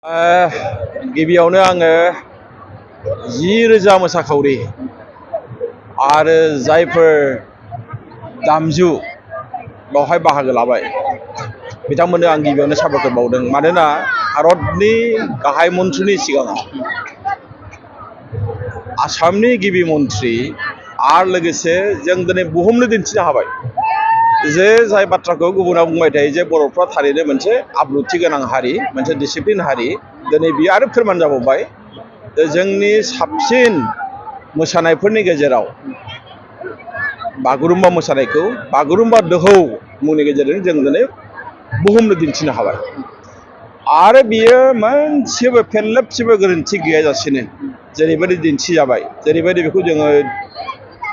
गिबियावनो आङो 10,000 मोसाखावरि आरो जायफोर दामजु बावहाय बाहागो लाबाय बिथांमोननो आं गिबियावनो साबायखर बावदों। मानोना भारतनि गाहाय मन्थ्रिनि सिगाङाव आसामनि गिबि मन्थ्रि आरो लोगोसे जों दिनै बुहुमनो दिन्थिनो हाबाय जे जाय बाथ्राखौ गुबुना बुंबाय थायो जे बर'फ्रा थारैनो मोनसे आब्रुथि गोनां हारि, मोनसे डिसिप्लिन हारि। दिनै बियो आरो फोरमान जाबावबाय जे जोंनि साबसिन मोसानायफोरनि गेजेराव बागुरुम्बा मोसानायखौ बागुरुम्बा दोहौ मुंनि गेजेरजों जों दिनै बुहुमनो दिन्थिनो हाबाय। आरो बियो मोनसेबो फेरलेबसेबो गोरोन्थि गैयाजासेनो जेरैबायदि दिन्थिजाबाय, जेरैबायदि बेखौ जोङो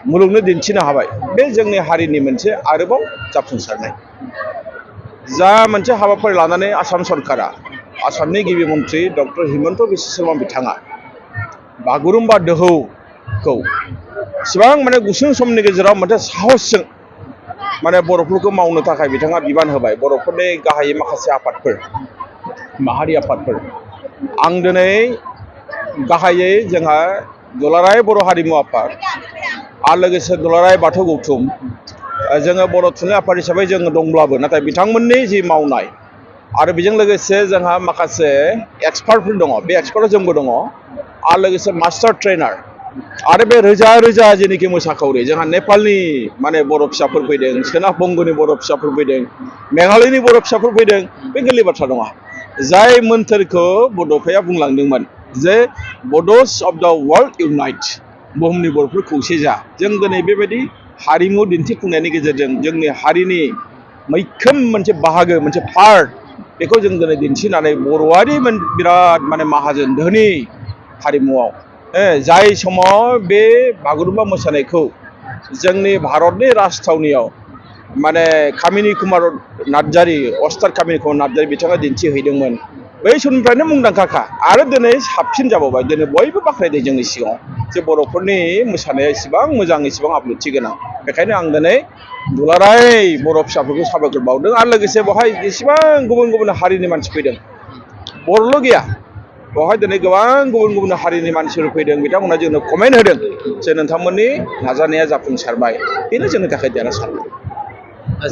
मुलुगनो दिन्थिनो हाबाय, बे जोंनि हारिनि मोनसे आरोबाव जाफुंसारनाय। जा मोनसे हाबाफारि लानानै आसाम सरकारा, आसामनि गिबि मन्थ्रि डक्टर हिमन्त बिश्व शर्मा बिथाङा बागुरुम्बा दोहौखौ इसिबां माने गुसुं समनि गेजेराव मोनसे साहसजों माने बर'फोरखौ मावनो थाखाय बिथाङा बिबान होबाय। बर'फोरनि गाहाय माखासे आफादफोर, माहारि आफादफोर, आं दिनै गाहायै जोंहा दुलाराय बर' हारिमु आफाद आरो लोगोसे दुलाराय बाथौ गौथुम, जोङो बर' थुनलाइ आफाद हिसाबै जोङो दंब्लाबो नाथाय बिथांमोननि जि मावनाय आरो बेजों लोगोसे जोंहा माखासे एक्सपार्टफोर दङ, बे एक्सपार्टआव जोंबो दङ आरो लोगोसे मास्टार ट्रेनार आरो बे रोजा रोजा जेनोखि मोसाखावरि, जोंहा नेपालनि माने बर' फिसाफोर फैदों, सोनाब बंग'नि बर' फिसाफोर फैदों, मेघालयनि बर' फिसाफोर फैदों। बे गोरलै बाथ्रा नङा। जाय मोन्थोरखौ बड'फाया बुंलांदोंमोन जे बड'स अफ द वर्ल्ड इउनाइट, बुहुमनि बर'फोर खौसे जा। जों दिनै बेबायदि हारिमु दिन्थिफुंनायनि गेजेरजों जोंनि हारिनि मैखोम मोनसे बाहागो, मोनसे पार्ट, बेखौ जों दिनै दिन्थिनानै बर'आरि बिराद माने माहाजोन धोनि हारिमुआव जाय समाव बे बागुरुम्बा मोसानायखौ जोंनि भारतनि राजथावनियाव माने कामिनी कुमार नार्जारी, अस्ताद कामिनी कुमार नार्जारी बिथाङा दिन्थिहैदोंमोन, बै समनिफ्रायनो मुंदांखाखा आरो दिनै साबसिन जाबावबाय। दिनै बयबो बाख्नायदों जोंनि सिगाङाव जे बर'फोरनि मोसानाया इसेबां मोजां, इसेबां आब्रुथि गोनां। बेखायनो आं दिनै दुलाराय बर' फिसाफोरखौ साबायखर बावदों। आरो लोगोसे बेवहाय जेसेबां गुबुन गुबुन हारिनि मानसि फैदों, बर'ल' गैया, बेवहाय दिनै गोबां गुबुन गुबुन हारिनि मानसिफोर फैदों। बिथांमोना जोंनो कमेन्ट होदों जे नोंथांमोननि नाजानाया जाफुंसारबाय, बेनो जोंनि थाखाय देरहासारनाय।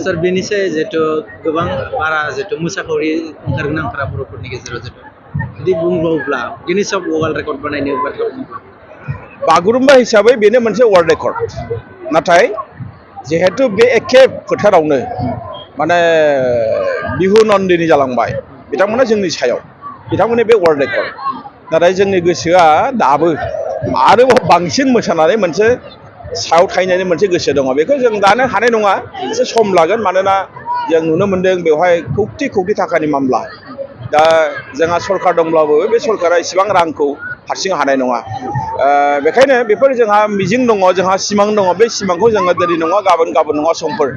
सार, बेनिसाय जिहेतु गोबां बारा जिहेतु मोसाखावरि ओंखारगोनांफोरा बर'फोरनि गेजेराव जिहेतु जुदि बुंबावब्ला गिनिस अफ वर्ल्ड रेकर्ड बानायनो बाथ्रा बुङोब्ला बागुरुम्बा हिसाबै बेनो मोनसे वर्ल्ड रेकर्ड। नाथाय जिहेतु बे एखे फोथारावनो माने बिहु नन्दिनी जालांबाय, बिथांमोना जोंनि सायाव, बिथांमोननि बे वर्ल्ड रेकर्ड। नाथाय जोंनि गोसोआ दाबो आरोबाव बांसिन मोसानानै मोनसे सायाव थाहैनायनि मोनसे गोसो दङ। बेखौ जों दानो हानाय नङा, एसे सम लागोन। मानोना जों नुनो मोन्दों बेवहाय खौटि खौटि थाखानि मामला। दा जोंहा सरकार दंब्लाबो बे सरकारा इसेबां रांखौ हारसिं हानाय नङा। बेखायनो बेफोर जोंहा मिजिं दङ, जोंहा सिमां दङ। बे सिमांखौ जोङो दिनै नङा गाबोन, गाबोन नङा समफोर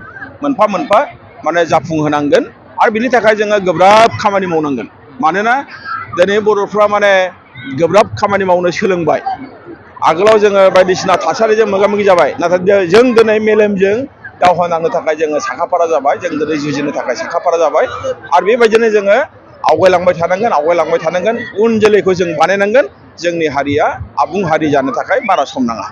मोनफा मोनफा माने जाफुंहोनांगोन। आरो बिनि थाखाय जोङो गोब्राब खामानि मावनांगोन। मानोना दिनै बर'फ्रा माने गोब्राब खामानि मावनो सोलोंबाय। आगोलाव जोङो बायदिसिना थासारिजों मोगा मोगि जाबाय, नाथाय जों दिनै मेलेमजों दावहा नांनो थाखाय जोङो साखाफारा जाबाय, जों दिनै जुजिनो थाखाय साखाफारा जाबाय। आरो बेबायदिनो जोङो आवगायलांबाय थानांगोन, आवगायलांबाय थानांगोन। उन जोलैखौ जों बानायनांगोन। जोंनि हारिया आबुं हारि जानो थाखाय बारा सम नाङा।